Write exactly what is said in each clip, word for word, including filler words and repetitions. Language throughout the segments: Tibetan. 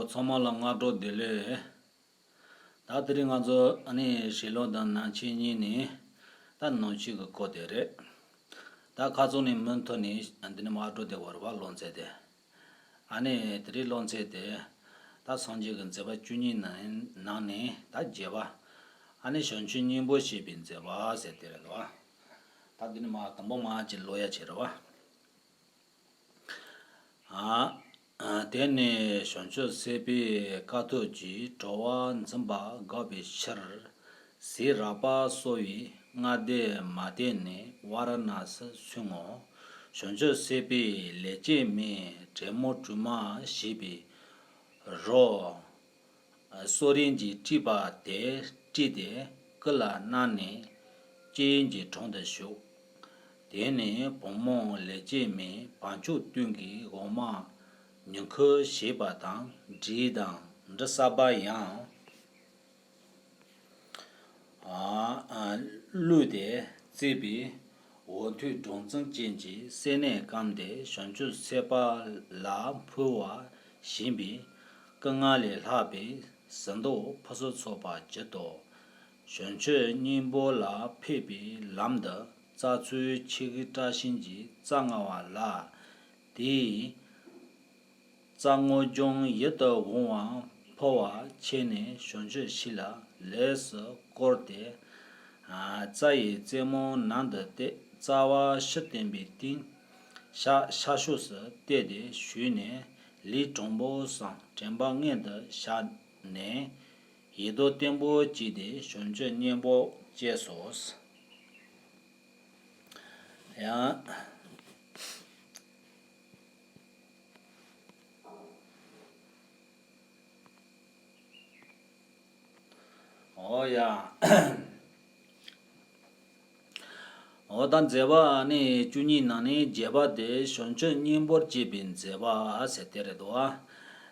ཚང་མ་ལ་སྔ་དྲོ་བདེ་ལེགས། ད་དེ་རིང་ང་ཚོ་ཨ་ནི་ཞི་ལུང་དང་ནང་ཆོས་གཉིས་ནས་ད་ནང་ཆོས་ཀྱི་སྐོར་དེ་རེད། ད་ཁ་སང་ནས་མུ་མཐུད་ནས་འདི་ནས་མར་འགྲོ་བསྡད་པ་རེད་པ། སློབ་ཚན་དེ། ཨ་ནི་དེ་རིང་སློབ་ཚན་དེ་ད་སངས་རྒྱས་ཀྱི་མཛད་པ་བཅུ་གཉིས་ནང་ནང་ནས་ད་བརྒྱད་པ། ཨ་ནི་བྱང་ཆུབ་སྙིང་པོ་བཞེས་པའི་མཛད་པ་ཟེར་དེ་རེད་པ། ད་འདི་ནས་མར་དང་པོ་མར་ཅིག་ཀློག་ཡ་བྱེད་རེད་པ། ཨ། ཨ། དེ་ནས་བྱང་ཆུབ་སྲིད་པའི་དཀའ་ཐུབ་ཀྱིས་གྲོལ་བར་འཛིན་པ་དགག་པའི་ཕྱིར། ཟས་རགས་པ་གསོལ་བའི་སྔ་ལྟས་མ་བསྟན་ནས་ཝཱ་ར་ཎཱ་སིར་སོང་ངོ་། བྱང་ཆུབ་སྲིད་པའི་ལས་ཀྱི་མིང་དྲེད་མོ་དྲུག་མ་ཞེས་པའི་རོ། གསོ་རིག་གིས་དཀྲིས་པ་དེ་དཀྲིས་ཏེ་སྐུ་ལ་གནང་ནས་སྐྱེས་ཡུལ་གྱི་དྲུང་དུ་བཞུགས། དེ་ནས་བུ་མོ་ལས་ཀྱི་མིང་བྱང་ཆུབ་ཏུན་གྱིས་འོ་མ་ཉི་ཁུ་བཞེས་པ་དང་འབྲས་དང་འབྲས་གསར་པ་ཡང་བླུགས་ཏེ་བརྩིགས་པའི་འོ་ཐུད་སྦྲང་རྩི་ཅན་གྱི་སེར་སྣས་བསྐམས་ཏེ་བྱང་ཆུབ་སེམས་དཔའ་ལ་ཕུལ་བ་བཞིན་པའི་སྐུ་ལྔ་ལས་ལྷག་པའི་གཟི་མདོག་ཕུན་སུམ་ཚོགས་པ་བརྗིད་དོ། བྱང་ཆུབ་སྙིང་པོ་ལ་ཕེབས་པའི་ལམ་དུ་རྩྭ་ཚུལ་ཆེ་གེའི་བཀྲ་ཤིས་ཀྱི་རྩྭ་ལྔ་པ་ལ། དེའི་རྩྭ་སྔོ་ལྗང་ཡིད་དུ་འོང་བ་ཕུལ་བ་བྱས་ནས་བྱང་ཆུབ་གཞི་ལ་ལེགས་སུ་བསྐོར་ཏེ། རྩྭ་ཡི་རྩེ་མོ་ནང་དུ་བལྟས། རྩ་བ་བཞི་བསྟན་པའི་སྟེང་ཤར་ཤར་ཕྱོགས་སུ་བལྟས་ཏེ་བཞུགས་ནས་ལས་དྲང་པོ་བསམ། དྲན་པ་མངོན་དུ་བཞག་ནས། ཡིད་རྟོན་བརྟན་པོ་བགྱིས་ཏེ་བྱང་ཆུབ་སྙིང་པོ་སྐྱེས་སོ། ཡང་། འོ་ཡ། འོ་ད་མཛད་པ་ནི་བཅུ་གཉིས་ནང་ནས་བརྒྱད་པ་དེ་བྱང་ཆུབ་སྙིང་པོར་བགྱིས་པའི་མཛད་པ་ཟེར་དེ་རེད་དོ།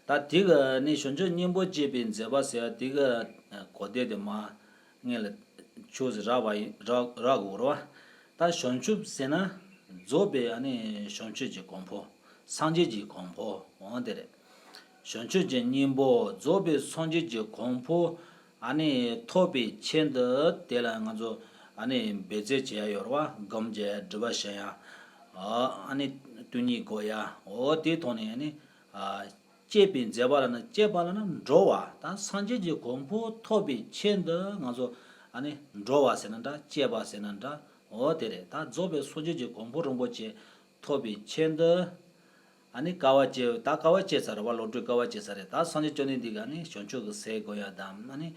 ད་དེ་ག་ནི་བྱང་ཆུབ་སྙིང་པོར་བགྱིས་པའི་མཛད་པ་ཟེར་དེ་ག་གོ་བདེ་དེ་མ་ངེས་ལ་ཆོས་ཟེར་རག་པ་ཡིན་རག་རག་དགོས་རེད་བ། ད་བྱང་ཆུབ་ཟེར་ན་རྫོགས་པའི་ཨ་ནི་བྱང་ཆུབ་ཀྱི་གོ་འཕང་། སངས་རྒྱས་ཀྱི་གོ་འཕང་འོང་དེ་རེད། བྱང་ཆུབ་ཀྱི་སྙིང་པོ་རྫོགས་པའི་སངས་རྒྱས་ཀྱི་གོ་འཕང་ཨ་ནི་ཐོབ་པའི་ཆེད་དུ་དེ་ལ་ང་ཚོ་ཨ་ནི་འབད་རྩོལ་བྱེད་ཡ་ཡོད་རེད་བ། སྒོམ་བྱེད་ཡ་སྒྲིབ་པ་ཞི་ཡ། ཨ་ནི་སྟོང་ཉིད་གོ་ཡ། འོ་དེའི་ཐོག་ནས་ཨ་ནི་ཨ། སྤྱད་པའི་མཛད་པ་ལ་ནི་སྤྱད་པ་ལ་ནི་འགྲོ་བ་དང་སངས་རྒྱས་ཀྱི་གོ་འཕང་ཐོབ་པའི་ཆེད་དུ་ང་ཚོ་ཨ་ནི་འགྲོ་བ་ཟེར་ན་འདྲ། སྤྱད་པ་ཟེར་ན་འདྲ། འོ་དེ་རེད། ད་རྫོགས་པའི་སངས་རྒྱས་ཀྱི་གོ་འཕང་རིན་པོ་ཆེ་ཐོབ་པའི་ཆེད་དུ་ཨ་ནི་དཀའ་བ་སྤྱད། ད་དཀའ་བ་སྤྱད་ཚར་རེད་བ། བློ་གྲོས་དཀའ་བ་སྤྱད་ཚར་རེད། ད་སངས་རྒྱས་བཅོམ་ལྡན་འདས་ཀྱིས་ཨ་ནི་བྱང་ཆུབ་ཀྱི་སེམས་དགོས་ཡ་དང་ཨ་ནི་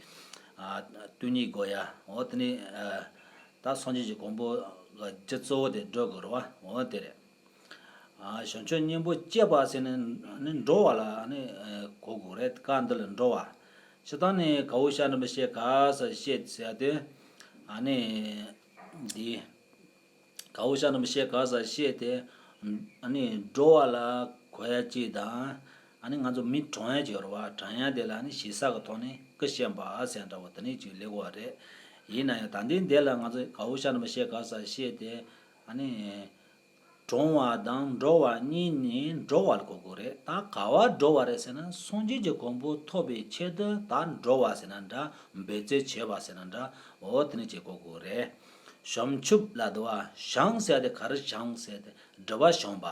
ཨ་སྟོང་ཉིད་དགོས་ཡ། འོ་དེ་ནི་ཨ་ད་སངས་རྒྱས་ཀྱི་གོ་འཕང་གི་རྒྱུ་གཙོ་བོ་དེ་སྒྲུབ་དགོས་རེད་བ། འོ་དེ་རེད། ཨ་བྱང་ཆུབ་སྙིང་པོ་སྤྱད་པ་ཟེར་ནས་ནི་འགྲོ་བ་ལ་ནི་གོ་དགོས་རེད། སྐབས་འདི་ལ་འགྲོ་བ། སྤྱིར་བཏང་ནི་ག་འུ་ཤ་འགྲེང་བུ་ཤེ་ག་ས་ཤེ་ཟེར་ཏེ་ཨ་ནི་འདི་ག་འུ་ཤ་འགྲེང་བུ་ཤེ་ག་ས་ཤེ་དེ་ཨ་ནི་འགྲོ་བ་ལ་གོ་ཡ་གཅིག་དང་། ཨ་ནི་ང་ཚོ་མི་གྲོངས་ཡ་གཅིག་ཡོད་རེད་བ། གྲོངས་ཡ་དེ་ལ་ནི་ཞེ་ས་གི་ཐོག་ནས་སྐུ་གཤེགས་པ་ཟེར་འདྲ་བོ་དེ་ནས་ཅིག་སླེབས་ཡོད་རེད། ཡིན་ན་ཡང་ད་ལྟའི་འདི་ལ་ང་ཚོ་ག་འུ་ཤ་འགྲེང་བུ་ཤེ་ག་ས་ཤེ་དེ་ཨ་ནི། གྲོངས་པ་དང་འགྲོ་བ་གཉིས་ནི་འགྲོ་བ་ལ་གོ་དགོས་རེད། ད་ག་པར་འགྲོ་བ་རེད་ཟེར་ན་སངས་རྒྱས་ཀྱི་གོ་འཕང་ཐོབ་པའི་ཆེད་དུ་ད་འགྲོ་བ་ཟེར་ན་འདྲ། འབད་རྩོལ་བྱེད་པ་ཟེར་ན་འདྲ། འོ་དེ་ནི་ཅིག་གོ་དགོས་རེད། བྱང་ཆུབ་ལབ་དུས་བ་བྱང་ཟེར་དེ་ག་རེ་བྱང་ཟེར་དེ་སྒྲིབ་པ་བྱང་བ།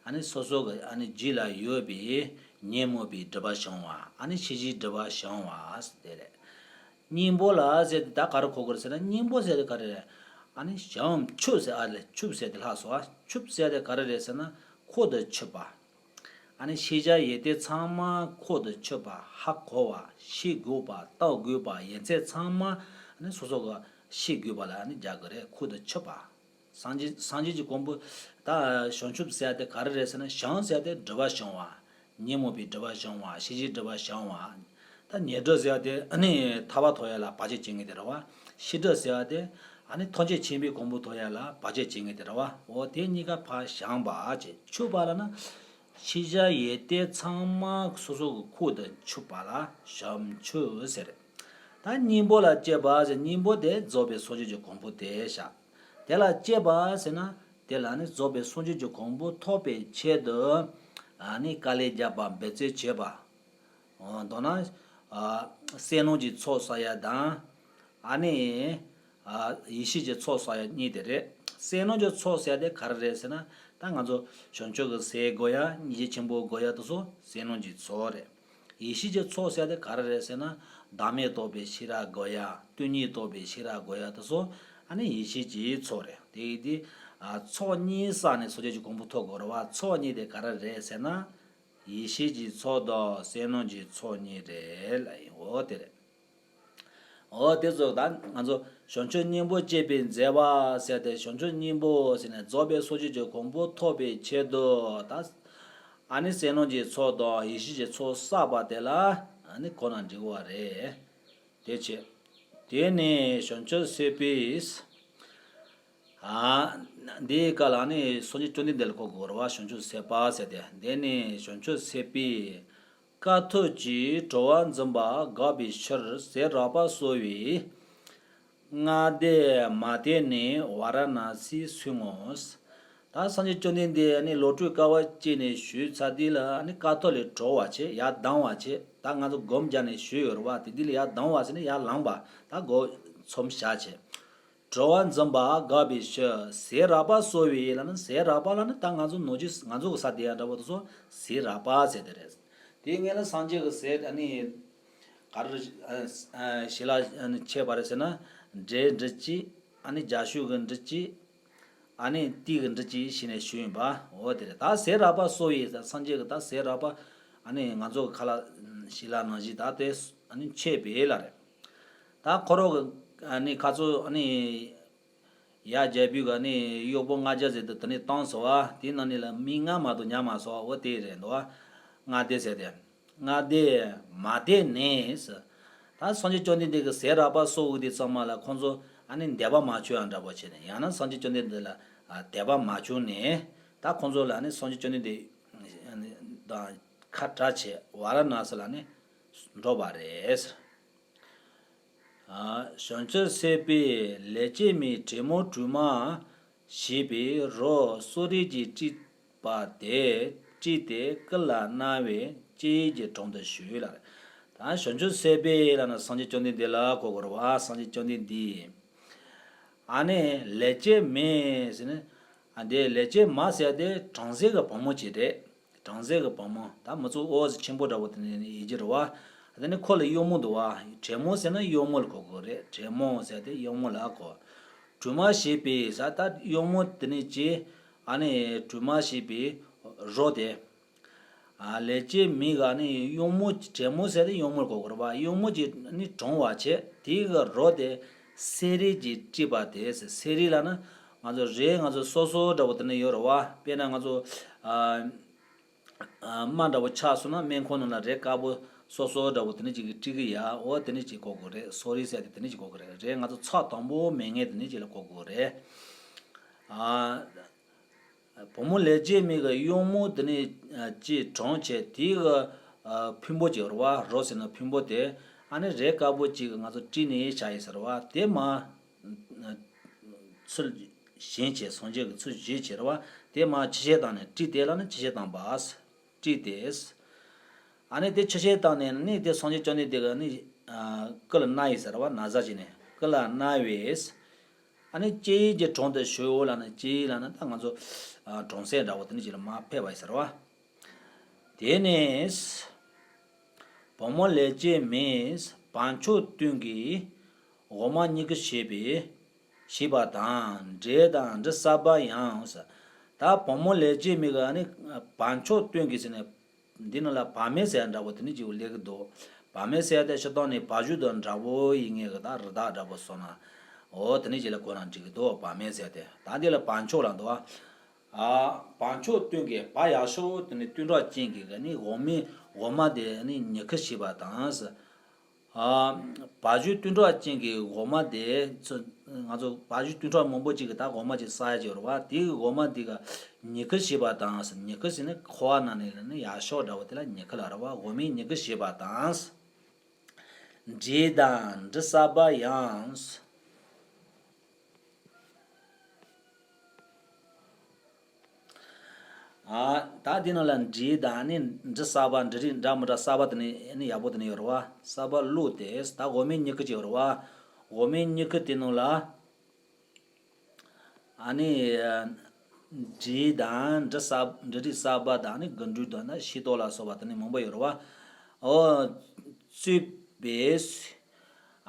ཨ་ནི་སོ་སོ་གི་ཨ་ནི་རྒྱུད་ལ་ཡོད་པའི་ཉོན་མོངས་པའི་སྒྲིབ་པ་བྱང་བ། ཨ་ནི་ཤེས་བྱའི་སྒྲིབ་པ་བྱང་བ་ཟེར་དེ་རེད། སྙིང་པོ་ལ་ཟེར་དེ་ད་ག་རེ་གོ་དགོས་རེད་ཟེར་ན་སྙིང་པོ་ཟེར་དེ་ག་རེ་རེད། ཨ་ནི་བྱང་ཆུབ་ཟེར་ཨ་ལས་ཆུབ་ཟེར་དེ་ལྷག་སོང་ཨ། ཆུབ་ཟེར་དེ་ག་རེ་རེད་ཟེར་ན་ཁོག་ཏུ་ཆུད་པ། ཨ་ནི་ཤེས་བྱ་ཡོན་ཏན་ཚང་མ་ཁོག་ཏུ་ཆུད་པ། ཧ་གོ་བ། ཤེས་དགོས་པ། བལྟ་དགོས་པ་ཡོན་ཚད་ཚང་མ་ཨ་ནི་སོ་སོ་གི་ཤེས་དགོས་པ་ལ་ཨ་ནི་རྒྱག་གི་རེད། ཁོག་ཏུ་ཆུད་པ། སངས་རྒྱས་སངས་རྒྱས་ཀྱི་གོ་འཕང་ད་བྱང་ཆུབ་ཟེར་དེ་ག་རེ་རེད་ཟེར་ན་བྱང་ཟེར་དེ་སྒྲིབ་པ་བྱང་བ། ཉོན་མོངས་པའི་སྒྲིབ་པ་བྱང་བ། ཤེས་བྱའི་སྒྲིབ་པ་བྱང་བ། ད་ཉོན་སྒྲིབ་ཟེར་དེ་ཨ་ནི་ཐར་པ་ཐོབ་ཡ་ལ་བར་ཆད་བྱེད་མཁན་དེ་རེད་བ། ཤེས་སྒྲིབ་ཟེར་དེ་ཨ་ནི་ཐམས་ཅད་མཁྱེན་པའི་གོ་འཕང་ཐོབ་ཡ་ལ་བར་ཆད་བྱེད་མཁན་དེ་རེད་བ། འོ་དེ་གཉིས་ཀ་ཕར་བྱང་བ་ཅེས་ཆུད་པ་ལ་ན། ཤེས་བྱ་ཡོན་ཏན་ཚང་མ་སོ་སོ་གི་ཁོག་ཏུ་ཆུད་པ་ལ་བྱང་ཆུབ་ཟེར། ད་སྙིང་པོ་ལ་སྤྱད་པ་ཟེར་སྙིང་པོ་དེ་རྫོགས་པའི་སངས་རྒྱས་ཀྱི་གོ་འཕང་དེ་བཞག་དེ་ལ་སྤྱད་པ་ཟེར་ན་དེ་ལ་ནི་རྫོགས་པའི་སངས་རྒྱས་ཀྱི་གོ་འཕང་ཐོབ་པའི་ཆེད་དུ་ཨ་ནི་དཀའ་ལས་བརྒྱབ་པ་འབད་རྩོལ་བྱེད་པ། མདོར་ན། ཨ། སེམས་ནང་གི་ཚོགས་བསགས་ཡ་དང་། ཨ་ནི། ཨ། ཡེ་ཤེས་ཀྱི་ཚོགས་བསགས་ཡ་གཉིས་དེ་རེད། སེམས་ནང་གི་ཚོགས་ཟེར་ཡ་དེ་ག་རེ་རེད་ཟེར་ན། ད་ང་ཚོ་བྱང་ཆུབ་ཀྱི་སེམས་དགོས་ཡ། སྙིང་རྗེ་ཆེན་པོ་དགོས་ཡ་དེ་ཚོ་སེམས་ནང་གི་ཚོགས་རེད། ཡེ་ཤེས་ཀྱི་ཚོགས་ཟེར་ཡ་དེ་ག་རེ་རེད་ཟེར་ན། བདག་མེད་རྟོགས་པའི་ཤེས་རབ་དགོས་ཡ། སྟོང་ཉིད་རྟོགས་པའི་ཤེས་རབ་དགོས་ཡ་དེ་ཚོ། ཨ་ནི་ཡེ་ཤེས་ཀྱི་ཚོགས་རེད། དེ་ཡིན་དུས། ཨ། ཚོགས་གཉིས་བསགས་ནས་སངས་རྒྱས་ཀྱི་གོ་འཕང་ཐོབ་དགོས་རེད་བ། ཚོགས་གཉིས་དེ་ག་རེ་རེད་ཟེར་ན། ཡེ་ཤེས་ཀྱི་ཚོགས་དང་སེམས་ནང་གི་ཚོགས་གཉིས་རེད་ལབ་ཡིན། འོ་དེ་རེད། འོ་དེ་ཚོ་ད་ང་ཚོ་བྱང་ཆུབ་སྙིང་པོ་སྐྱེས་པའི་མཛད་པ་ཟེར་ཏེ། བྱང་ཆུབ་སྙིང་པོ་ཟེར་ནས་རྫོགས་པའི་སངས་རྒྱས་ཀྱི་གོ་འཕང་ཐོབ་པའི་ཆེད་དུ། ད་ཨ་ནི་སེམས་ནང་གི་ཚོགས་དང་ཡེ་ཤེས་ཀྱི་ཚོགས་བསགས་པ་དེ་ལ་ཨ་ནི་གོ་ན་འགྲིག་པ་རེད། དེ་བྱས། དེ་ནས་བྱང་ཆུབ་སེམས་དཔས། ཨ། འདིའི་སྐབས་ལ་ནི་སངས་རྒྱས་བཅོམ་ལྡན་འདས་ལ་གོ་དགོས་རེད་བ། བྱང་ཆུབ་སེམས་དཔའ་ཟེར་ཏེ། འདི་ནི་བྱང་ཆུབ་སེམས་དཔས། དཀའ་ཐུབ་ཀྱིས་གྲོལ་བར་འཛིན་པ་དགག་པའི་ཕྱིར། ཟས་རགས་པ་གསོལ་བའི་སྔ་ལྟས་མ་བསྟན་ནས་ཝཱ་ར་ཎཱ་སིར་སོང་ངོ་། ད་སངས་རྒྱས་བཅོམ་ལྡན་འདས་ནི་ལོ་དྲུག་དཀའ་བ་སྤྱད་ནས་བཞུགས་ཚར་དུས་ལ་ནི་དཀའ་ཐུབ་ལས་གྲོལ་བ་བྱས། ཡར་ལྡང་བ་བྱས། ད་ང་ཚོ་སྒོམ་རྒྱག་ནས་བཞུགས་ཡོད་རེད་བ། དེ་དུས་ལ་ཡར་ལྡང་བ་ཟེར་ནས་ཡར་ལངས་པ། ད་སྒོམ་ཚོམས་བཞག་བྱས། གྲོལ་བར་འཛིན་པ་དགག་པའི་ཕྱིར། ཟས་རགས་པ་གསོལ་བའི་ལབ་ན། ཟས་རགས་པ་ལབ་ན་ད་ང་ཚོ་ནོར་རྒྱུ། ང་ཚོ་གི་ཟ་བསྡད་ཡ་འདྲ་པོ་དེ་ཚོ་ཟས་རགས་པ་ཟེར་དེ་རེད། དེའི་སྔོན་ལ་སངས་རྒྱས་ཀྱི་ཟས་ཨ་ནི་ག་རེ་ཨ་ཨ་ཞལ་ལག་ཨ་ནི་མཆོད་པ་རེད་ཟེར་ན། འབྲས་འབྲུ་གཅིག་ཨ་ནི་རྒྱ་ཤུག་གི་འབྲུ་གཅིག་ཨ་ནི་ཏིལ་གྱི་འབྲུ་གཅིག་བྱས་ནས་བཞུགས་ཡིན་པ། འོ་དེ་རེད། ད་ཟས་རགས་པ་གསོལ་བའི་ཟེར། སངས་རྒྱས་ཀྱི་ད་ཟས་རགས་པ་ཨ་ནི་ང་ཚོ་གི་ཁ་ལག་ཞལ་ལག་ནང་བཞིན་ད་དེ་ཨ་ནི་མཆོད་པའི་ལ་རེད། ད་ཁོ་རང་གི་ཨ་ནི་ཁ་ཚོ་ཨ་ནི་ཡར་རྒྱལ་པོའི་གི་ཨ་ནི་གཡོག་པོ་ལྔ་བརྒྱ་ཟེར་དུས་དེ་ནས་བཏང་སོང་བ། དེའི་ནང་ནས་ལ་མི་ལྔ་མ་གཏོགས་ཉར་མ་སོང་བ། འོ་དེ་རེད་འདུག་བ། སྔ་ལྟས་ཟེར་ཏེ། སྔ་ལྟས་མ་བསྟན་ནས་ཟེར། ད་སངས་རྒྱས་བཅོམ་ལྡན་འདས་ཀྱིས་ཟས་རགས་པ་གསོལ་བའི་དུས་ཙམ་པ་ལ་ཁོང་ཚོ་ཨ་ནི་འདོད་པ་མ་བྱུང་ཡ་འདྲ་པོ་བྱས་ནས། ཡང་ན་སངས་རྒྱས་བཅོམ་ལྡན་འདས་ལ་ཨ་འདོད་པ་མ་བྱུང་ནས། ད་ཁོང་ཚོ་ལ་ཨ་ནི་སངས་རྒྱས་བཅོམ་ལྡན་འདས་དང་ཁ་བྲལ་བྱས་ཝཱ་ར་ཎཱ་སི་ལ་ཨ་ནི་འགྲོ་བ་རེད། ཨ། བྱང་ཆུབ་སེམས་དཔས་ལེགས་སྐྱེས་མའི་བྲན་མོ་དྲུག་མ་ཞེས་པའི་རོ་གསོ་རིགས་ཀྱིས་དཀྲིས་པ་དེ་དཀྲིས་ཏེ་སྐུ་ལ་གནང་བས་སྐྱེས་ཡུལ་གྱི་དྲུང་དུ་བཞུགས་ལ། ད་བྱང་ཆུབ་སེམས་དཔས་ལབ་ན་སངས་རྒྱས་བཅོམ་ལྡན་འདས་ལ་གོ་དགོས་རེད་བ། སངས་རྒྱས་བཅོམ་ལྡན་འདས། ཨ་ནི་ལེགས་སྐྱེས་མའི་ཟེར་ན། ཨ། འདི་ལེགས་སྐྱེས་མ་ཟེར་དེ་བྲམ་ཟེ་གི་བུ་མོ་ཅིག་རེད། བྲམ་ཟེ་གི་བུ་མོ། ད་མི་ཚོ་འོ་ཟེར་ཆེན་པོ་འདྲ་པོ་དེ་ནས་ཡིན་གྱི་རེད་བ། དེ་ནས་ཁོ་ལ་གཡོག་མོ་འདུག་བ། བྲན་མོ་ཟེར་ན་གཡོག་མོ་ལ་གོ་དགོས་རེད། བྲན་མོ་ཟེར་དེ་གཡོག་མོ་ལ་གོ། དྲུག་མ་ཞེས་པའི་ཟེར། ད་གཡོག་མོ་དེ་ནས་ཅི། ཨ་ནི་དྲུག་མ་ཞེས་པའི་རོ་དེ། ཨ། ལེགས་སྐྱེས་མའི་གི་ཨ་ནི་གཡོག་མོ། བྲན་མོ་ཟེར་དེ་གཡོག་མོ་ལ་གོ་དགོས་རེད་བ། གཡོག་མོ་ཅིག་ཨ་ནི་དྲངས་པ་བྱས། དེའི་གི་རོ་དེ་གསོ་རིགས་ཀྱིས་དཀྲིས་པ་དེ་ཟེར། གསོ་རིགས་ལབ་ན་ང་ཚོ་རས་ང་ཚོ་སོ་སོ་འདྲ་པོ་དེ་ནས་ཡོད་རེད་བ། དཔེར་ན་ང་ཚོ་ཨ། ཨ། རྨ་འདྲ་པོ་ཆག་སོང་ན་སྨན་ཁང་ནང་ལ་རས་དཀར་པོ་སོ་སོ་འདྲ་པོ་དེ་ནས་ཅིག་གིས་དཀྲིས་གི་ཡ། འོ་དེ་ནས་ཅིག་གོ་དགོས་རེད། གསོ་རིགས་ཟེར་དེ་དེ་ནས་ཅིག་གོ་དགོས་རེད། རས་ང་ཚོ་ཚགས་དམ་པོ་མེད་མཁན་དེ་ནས་ཅིག་ལ་གོ་དགོས་རེད། ཨ། བུ་མོ་ལེགས་སྐྱེས་མའི་གི་གཡོག་མོ་དེ་ནས་ཅིག་དྲངས་བྱས། དེའི་གི་ཕུང་པོ་ཅིག་ཡོད་རེད་བ། རོ་ཟེར་ན་ཕུང་པོ་དེ་ཨ་ནི་རས་དཀར་པོ་ཅིག་གིས་ང་ཚོ་དཀྲིས་ནས་བཞག་ཡིན་ཟེར་བ། དེ་མར་ཚུལ་བཞེངས་བྱས། སངས་རྒྱས་ཀྱིས་ཚུལ་བཞེངས་བྱས་རེད་བ། དེ་མར་ཆུ་ཤེལ་བཏང་ནས་དཀྲིས་ཏེ་ལབ་ན་ཆུ་ཤེལ་བཏང་པ། དཀྲིས་ཏེ། ཨ་ནི་དེ་ཆུ་ཤེལ་བཏང་ནས་ནི་དེ་སངས་རྒྱས་བཅོམ་ལྡན་འདས་ཀྱིས་ནི་སྐུ་ལ་གནང་ཡིན་ཟེར་བ། ན་བཟའ་བྱས་ནས་སྐུ་ལ་གནང་བས། ཨ་ནི་སྐྱེས་ཡུལ་གྱི་དྲུང་དུ་བཞུགས་ལབ་ན། སྐྱེས་ཡུལ་ལབ་ན་ད་ང་ཚོ་ཨ་གྲོང་གསེབ་འདྲ་པོ་དེ་ནས་ཅིག་ལ་མར་ཕེབས་པ་ཡིན་ཟེར་བ། དེ་ནས་བུ་མོ་ལེགས་སྐྱེས་མས་བ་མཆོག་བསྟོད་ཀྱི་འོ་མ་མྱུ་གུ་བྱས་པའི་བྱས་པ་དང་། འབྲས་དང་འབྲུ་བསགས་པ་ཡང་ཟེར། ད་བུ་མོ་ལེགས་སྐྱེས་མའི་གི་ཨ་ནི་བ་མཆོག་བསྟོད་ཀྱི་ཟེར་ནས། འདི་ནང་ལ་བ་མེན་ཟེར་ཡ་འདྲ་པོ་དེ་ནས་ཅིག་སླེབས་ཀྱི་འདུག་བ་མེན་ཟེར་ཡ་དེ་སྤྱིར་བཏང་ནས་བ་ཕྱུགས་དང་འདྲ་པོ་ཡིན་ངེས་ཀྱི། ད་རི་དྭགས་འདྲ་པོ་སོང་ན། འོ་དེ་ནས་ཅིག་ལ་གོ་ན་འགྲིག་གི་འདུག་བ་མེན་ཟེར་ཡ་དེ། ད་འདི་ལ་བ་མཆོག་ལབ་འདུག་ཨ། བ་མཆོག་བསྟོད་ཀྱི། བ་ཡག་ཤོས་དེ་ནས་བསྟོད་སྒྲ་ཅན་གྱི་གི་ནི་འོ་མའི། འོ་མ་དེ་ནི་མྱུ་གུ་བྱས་པ་དང་། ཨ། བ་ཕྱུགས་བསྟོད་སྒྲ་ཅན་གྱི་འོ་མ་དེ་ཚོ། ང་ཚོ་བ་ཕྱུགས་བསྟོད་སྒྲ་མང་པོ་ཅིག་གིས་ད་འོ་མ་ཅིག་བསགས་ཡ་ཅིག་ཡོད་རེད་བ། དེའི་འོ་མ་དེ་གི་མྱུ་གུ་བྱས་པ་དང་། མྱུ་གུ་ཟེར་ནི་ཁུ་བ་ནང་ནས་ནི་ཡག་ཤོས་འདྲ་པོ་དེ་ལ་མྱུ་གུ་ལབ་རེད་བ། འོ་མའི་མྱུ་གུ་བྱས་པ་དང་། འབྲས་དང་འབྲུ་བསགས་པ་ཡང་། ཨ། ད་དེ་ནང་ལ་འབྲས་དང་ནི་འབྲས་གསར་པ། འབྲས་རིགས་འདྲ་མི་འདྲ་གསར་པ་དེ་ནི་ནི་ཡག་པོ་དེ་ནི་ཡོད་རེད་བ། གསར་པ་བླུགས་ཏེ། ད་འོ་མའི་མྱུ་གུ་ཅིག་ཡོད་རེད་བ། འོ་མའི་མྱུ་གུ་དེ་ནང་ལ་ཨ་ནི་འབྲས་དང་འབྲས་གསར། འབྲས་རིགས་གསར་པ་དང་ནི་དགུན་འབྲས་དང་ནི་ཕྱི་ཏོག་ལ་སོགས་པ་དེ་ནི་མང་པོ་ཡོད་རེད་བ། འོ་བཙོས་པས།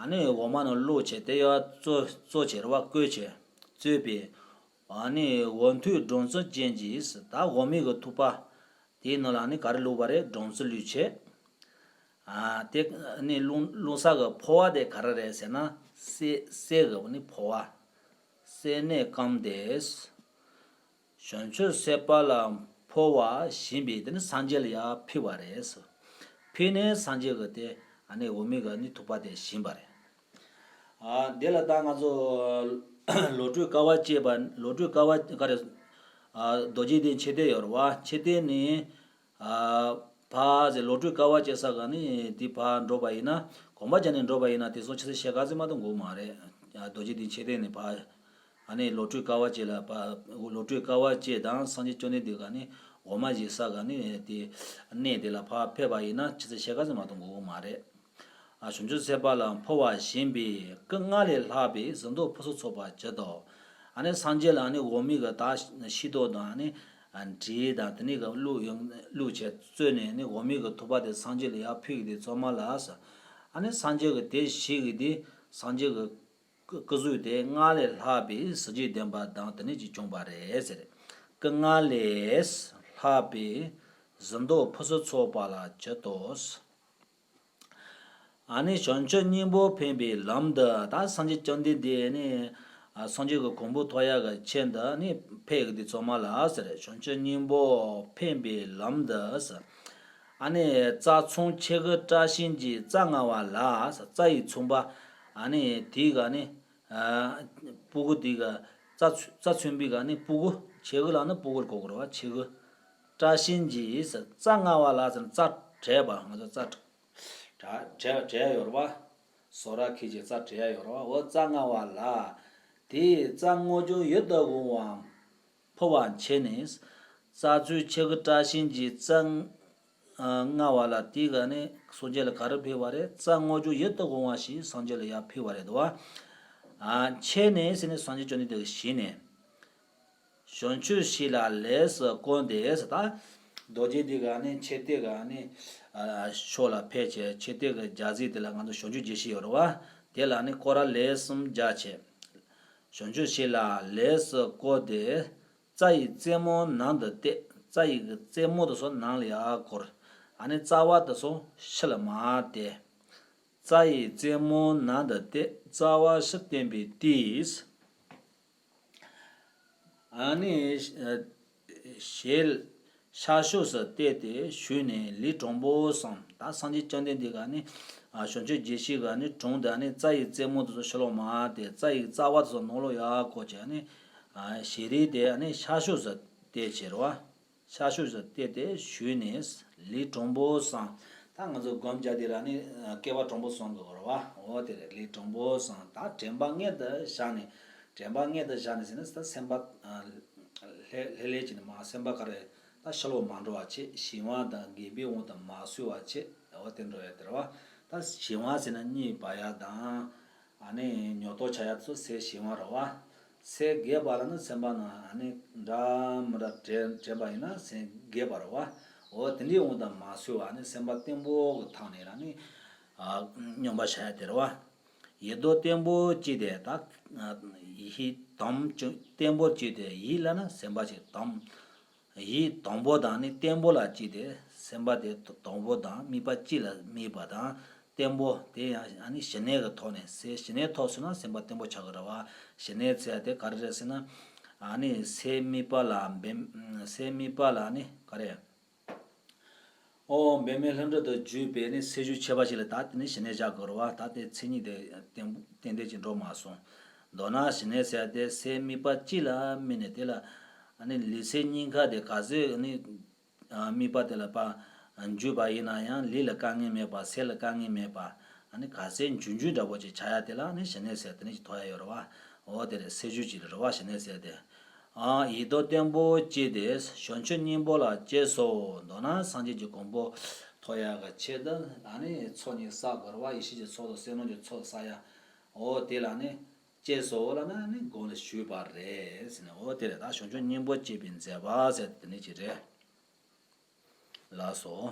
ཨ་ནི་འོ་མ་ནང་བླུགས་བྱས་དེ་ཡང་བཙོ་བཙོ་བྱས་རེད་བ། བསྐོལ་བྱས་བཙོས་པས། ཨ་ནི་འོ་འཐུང་སྦྲང་རྩི་ཅན་གྱིས། ད་འོ་མའི་གི་ཐུག་པ་དེའི་ནང་ལ་ནི་ག་རེ་བླུགས་པ་རེད། སྦྲང་རྩི་བླུགས་བྱས། ཨ་དེ་ནི་བླུགས་བླུགས་ས་གི་ཕོར་བ་དེ་ག་རེ་རེད་ཟེར་ན། གསེར་གསེར་གི་ནི་ཕོར་བ། གསེར་ནས་བཀང་སྟེ། བྱང་ཆུབ་སེམས་དཔའ་ལ་ཕོར་པ་བྱིན་པས་དེ་ནི་སངས་རྒྱས་ལ་ཡང་ཕུལ་བ་རེད། ཕུལ་ནས་སངས་རྒྱས་ཀྱིས་དེ་ཨ་ནི་འོ་མའི་གི་ནི་ཐུག་པ་དེ་བྱིན་པ་རེད། ཨ་དེ་ལ་ད་ང་ཚོ་བློ་གྲོས་དཀའ་བ་སྤྱད་པ། བློ་གྲོས་དཀའ་བ་ག་རེ། ཨ་རྡོ་རྗེ་གདན་མཆོད་རྟེན་ཡོད་རེད་བ། མཆོད་རྟེན་ནི་ཨ་ཕར་ཟེར་བློ་གྲོས་དཀའ་བ་སྤྱད་ས་ག་ནི་དེ་ཕར་འགྲོ་བ་ཡིན་ན། གོམ་པ་བརྒྱབ་ནས་འགྲོ་བ་ཡིན་ན་དེ་ཚོ་ཆུ་ཚོད་ཕྱེད་ཀ་ཙམ་མ་གཏོགས་འགོར་མ་རེད། ཨ་རྡོ་རྗེ་གདན་མཆོད་རྟེན་ནས་ཕར། ཨ་ནི་བློ་གྲོས་དཀའ་བ་སྤྱད་ལ་ཕར། བློ་གྲོས་དཀའ་བ་སྤྱད་དང་སངས་རྒྱས་བཅོམ་ལྡན་འདས་ག་ནི་འོ་མ་བཞེས་ས་ག་ནི་དེ་གནས་དེ་ལ་ཕར་ཕེབས་པ་ཡིན་ན་ཆུ་ཚོད་ཕྱེད་ཀ་ཙམ་མ་གཏོགས་འགོར་མ་རེད། ཨ་བྱང་ཆུབ་སེམས་དཔའ་ལ་ཕོར་པ་བྱིན་པས་སྐུ་ལྔ་ལས་ལྷག་པའི་གཟི་མདོག་ཕུན་སུམ་ཚོགས་པར་གྱུར་ཏོ། ཨ་ནི་སངས་རྒྱས་ལ་ནི་འོ་མའི་གི་ད་ཕྱི་ཏོག་དང་ནི་འབྲས་དང་དེ་ནི་གི་བླུགས་ཡོང་བླུགས་བྱས་བཙོས་ནས་ནི་འོ་མའི་གི་ཐུག་པ་དེ་སངས་རྒྱས་ལ་ཡར་ཕུལ་གི་དེ་ཚང་མ་ལ་ཟེར། ཨ་ནི་སངས་རྒྱས་ཀྱིས་དེ་བཞེས་གི་དེ་སངས་རྒྱས་ཀྱི་སྐུ་གཟུགས་དེ་སྔར་ལས་ལྷག་པའི་གཟི་བརྗིད་ལྡན་པ་དང་དེ་ནི་ཅིག་བྱུང་བ་རེད་ཟེར། སྐུ་སྔར་ལས་ལྷག་པའི་གཟི་མདོག་ཕུན་སུམ་ཚོགས་པ་ལ་གྱུར་ཏོ། ཨ་ནི་བྱང་ཆུབ་སྙིང་པོ་འཕེན་པའི་ལམ་དུ། ད་སངས་རྒྱས་བཅོམ་ལྡན་འདས་ནི་ཨ་སངས་རྒྱས་ཀྱི་གོ་འཕང་ཐོབ་ཡག་གི་ཆེད་དུ་ནི་ཕེབས་ཀྱི་དེ་ཚང་མ་ལ་ཟེར། བྱང་ཆུབ་སྙིང་པོ་འཕེན་པའི་ལམ་དུ་ཟེར། ཨ་ནི་རྩྭ་ཚོན་ཆེ་གི་བཀྲ་ཤིས་འགྱེད་རྩྭ་མངར་བ་ལ་ཟེར། རྩྭ་ཡི་ཚོན་པ། ཨ་ནི་དེའི་ག་ནི་ཨ་སྤུ་གུ་དེའི་ག་རྩྭ་ཚོ་རྩྭ་ཚོན་པའི་ག་ནི་སྤུ་གུ། ཆེ་གི་ལ་ནི་སྤུ་གུ་ལ་གོ་དགོས་རེད་བ། ཆེ་གི། བཀྲ་ཤིས་འགྱེད་ཟེར། རྩྭ་མངར་བ་ལ་ཟེར་ན་རྩྭ་བྲེག་པ། ང་ཚོ་རྩྭ་བྲེག་བྲེག་བྲེག་ཡོད་རེད་བ། ཟོ་ར་ཁྱེར་གྱི་རྩྭ་བྲེག་ཡོད་རེད་བ། འོ་རྩྭ་མངར་བ་ལ། དེའི་རྩྭ་མངར་ཅུང་ཡིད་དུ་འོང་བ་ཕུལ་བར་བྱས་ནས། རྩྭ་ཚོན་ཆེ་གི་བཀྲ་ཤིས་འགྱེད་རྩྭ་མངར་བ་ལ། དེའི་ག་ནི་སངས་རྒྱས་ལ་ག་རེ་ཕུལ་བ་རེད། རྩྭ་མངར་ཅུང་ཡིད་དུ་འོང་བ་ཞིག་སངས་རྒྱས་ལ་ཡར་ཕུལ་བ་རེད་དོ། ཨ་བྱས་ནས་ཟེར་ནས་སངས་རྒྱས་བཅོམ་ལྡན་འདས་ཀྱིས་བྱས་ནས། བྱང་ཆུབ་ཤེལ་ལ་ལས་སུ་བསྐོར་ཏེ་ཟེར། ད་རྡོ་རྗེ་འདི་ག་ནི་མཆོད་རྟེན་ག་ནི་ཕྱོགས་ལ་ཕེབས་བྱས། མཆོད་རྟེན་གྱི་རྒྱལ་སྲིད་དེ་ལ་ང་ཚོ་བྱང་ཆུབ་རྒྱལ་སྲིད་ཡོད་རེད་བ། དེ་ལ་ནི་སྐོར་ར་ལེགས་གསུམ་རྒྱག་བྱས། བྱང་ཆུབ་ཤེལ་ལ་ལས་སུ་བསྐོར་ཏེ། རྩྭ་ཡི་རྩེ་མོ་ནང་དུ་གཏད། རྩྭ་ཡི་གི་རྩེ་མོ་དེ་ཚོ་ནང་ལ་ཡར་བསྐོར། ཨ་ནི་རྩ་བ་དེ་ཚོ་ཕྱི་ལ་མར་གཏད། རྩྭ་ཡི་རྩེ་མོ་ནང་དུ་གཏད། རྩ་བ་ཕྱིར་བསྟན་པའི་དུས། ཨ་ནི་ཞལ་ཤར་ཕྱོགས་སུ་གཏད་དེ་བཞུགས་ནས་ལུས་དྲང་པོར་བསྲངས། ད་སངས་རྒྱས་བཅོམ་ལྡན་འདས་ཀྱིས་ནི་བྱང་ཆུབ་རྒྱལ་སྲིད་ཀྱི་ནི་དྲུང་དུ་ནི་རྩྭ་ཡི་རྩེ་མོ་དེ་ཚོ་ཕྱི་ལོགས་མར་གཏད། རྩྭ་ཡི་རྩ་བ་དེ་ཚོ་ནང་ལོགས་ཡར་བསྐོར་བྱས་ནི་ཞལ་རས་དེ་ནི་ཤར་ཕྱོགས་སུ་གཏད་བྱས་རེད་བ། ཤར་ཕྱོགས་སུ་གཏད་དེ་བཞུགས་ནས་ལུས་དྲང་པོར་བསྲངས། ད་ང་ཚོ་སྒོམ་རྒྱག་དུས་ལ་ནི་སྐེད་པ་དྲང་པོ་བསྲང་དགོས་རེད་བ། འོ་དེ་རེད། ལུས་དྲང་པོར་བསྲངས། ད་དྲན་པ་མངལ་དུ་བཞག་ནས། དྲན་པ་མངལ་དུ་བཞག་ནས་ཟེར་ན། ད་སེམས་པ་ལྷོད་ལྷོད་ལྷོད་བྱས་ནས་མར། སེམས་པ་ག་རེ། ད་ཕྱི་ལོགས་མ་འགྲོ་བ་བྱེད། གཞན་དབང་དང་འགལ་པའི་དབང་དུ་མ་སོང་བ་བྱེད། འོ་དེ་འགྲོ་ཡ་དེ་རེད་བ། ད་གཞན་དབང་ཟེར་ན་གཉིད་སྦ་ཡ་དང་། ཨ་ནི་ཉོབ་ཏོ་ཆགས་ཡ་ཚོ་སེམས་གཞན་དབང་རེད་བ། སེམས་རྒས་པ་ལ་ནི་སེམས་པ་ནང་ཨ་ནི་འདྲ་མི་འདྲ་དྲན་དྲན་པ་ཡིན་ན་སེམས་རྒས་པ་རེད་བ། འོ་དེ་འདྲའི་དབང་དུ་མ་སོང་བ་ནི་སེམས་པ་བརྟན་པོ་གི་ཐོག་ནས་ལ་ནི་ཨ་སྙོམས་པར་བཞག་ཡ་དེ་རེད་བ། ཡིད་དུ་བརྟན་པོར་བསྐྱེད་དེ། ད་ཡིད་དམ་བརྟན་པོར་བསྐྱེད་དེ། ཡིད་ལ་ནི་སེམས་པ་ཅིག་དམ། ཡིད་དང་པོ་དང་ནི་བརྟན་པོ་ལ་བསྐྱེད་དེ། སེམས་པ་དེ་དང་པོ་དང་དམིགས་པ་གཅིག་ལ་དམིགས་པ་དང་བརྟན་པོ་དེ་ཡང་ཨ་ནི་ཞི་གནས་ཀྱི་ཐོག་ནས། སེམས་ཞི་གནས་ཐོབ་སོང་ན་སེམས་པ་བརྟན་པོ་ཆགས་ཀྱི་རེད་བ། ཞི་གནས་ཟེར་ཡ་དེ་ག་རེ་རེད་ཟེར་ན། ཨ་ནི་སེམས་དམིགས་པ་ལ་འབད། སེམས་དམིགས་པ་ལ་ནི་ག་རེ། ཨོ་འབད་མེད་ལྷུན་གྲུབ་ཏུ་གྱུར་པའི་ནི་སེམས་ཤུགས་ཆེ་བ་ཞིག་ལ་ད་དེ་ནི་ཞི་གནས་བཞག་དགོས་རེད་བ། ད་དེ་མཚན་ཉིད་དེ་ཏན་ཏན་ཏན་ཏན་ཅིག་འགྲོ་མ་སོང་། མདོར་ན་ཞི་གནས་ཟེར་ཡ་དེ་སེམས་དམིགས་པ་གཅིག་ལ་དམིགས་ནས། དེ་ལ་ཨ་ནི་ལུས་སེམས་གཉིས་ཀ་དེ་ག་ཚོད་ནི་དམིགས་པ་དེ་ལ་ཕར་འཇུག་པ་ཡིན་ན་ཡང་ལུས་ལ་དཀའ་ངལ་མེད་པ། སེམས་ལ་དཀའ་ངལ་མེད་པ། ཨ་ནི་ག་ཚོད་འཇུག་འཇུག་འདྲ་པོ་ཅིག་ཆགས་ཡ་དེ་ལ་ནི་ཞི་གནས་ཟེར་དེ་ནི་ཅིག་ཐོབ་ཡ་ཡོད་རེད་བ། འོ་དེ་རེད། སེམས་ཤུགས་ཅིག་རེད་བ། ཞི་གནས་ཟེར་དེ། ཨ་ཡིད་རྟོན་བརྟན་པོ་སྐྱེས་ཏེ་བྱང་ཆུབ་སྙིང་པོ་ལ་སྐྱེས་སོ། མདོར་ན་སངས་རྒྱས་ཀྱི་གོ་འཕང་ཐོབ་ཡག་གི་ཆེད་དུ་ཨ་ནི་ཚོགས་གཉིས་བསགས་དགོས་རེད་བ། ཡེ་ཤེས་ཀྱི་ཚོགས་དང་བསོད་ནམས་ཀྱི་ཚོགས་བསགས་ཡག་འོ་དེ་ལ་ནི་སྐྱེས་སོ་ལབ་ན་ནི་དགོངས་ནས་ཞུས་པ་རེད་ཟེར་ནས། འོ་དེ་རེད། ད་བྱང་ཆུབ་སྙིང་པོ་སྐྱེས་པའི་མཛད་པ་ཟེར་དེ་ནི་ཅི་རེད། ལགས་སོ།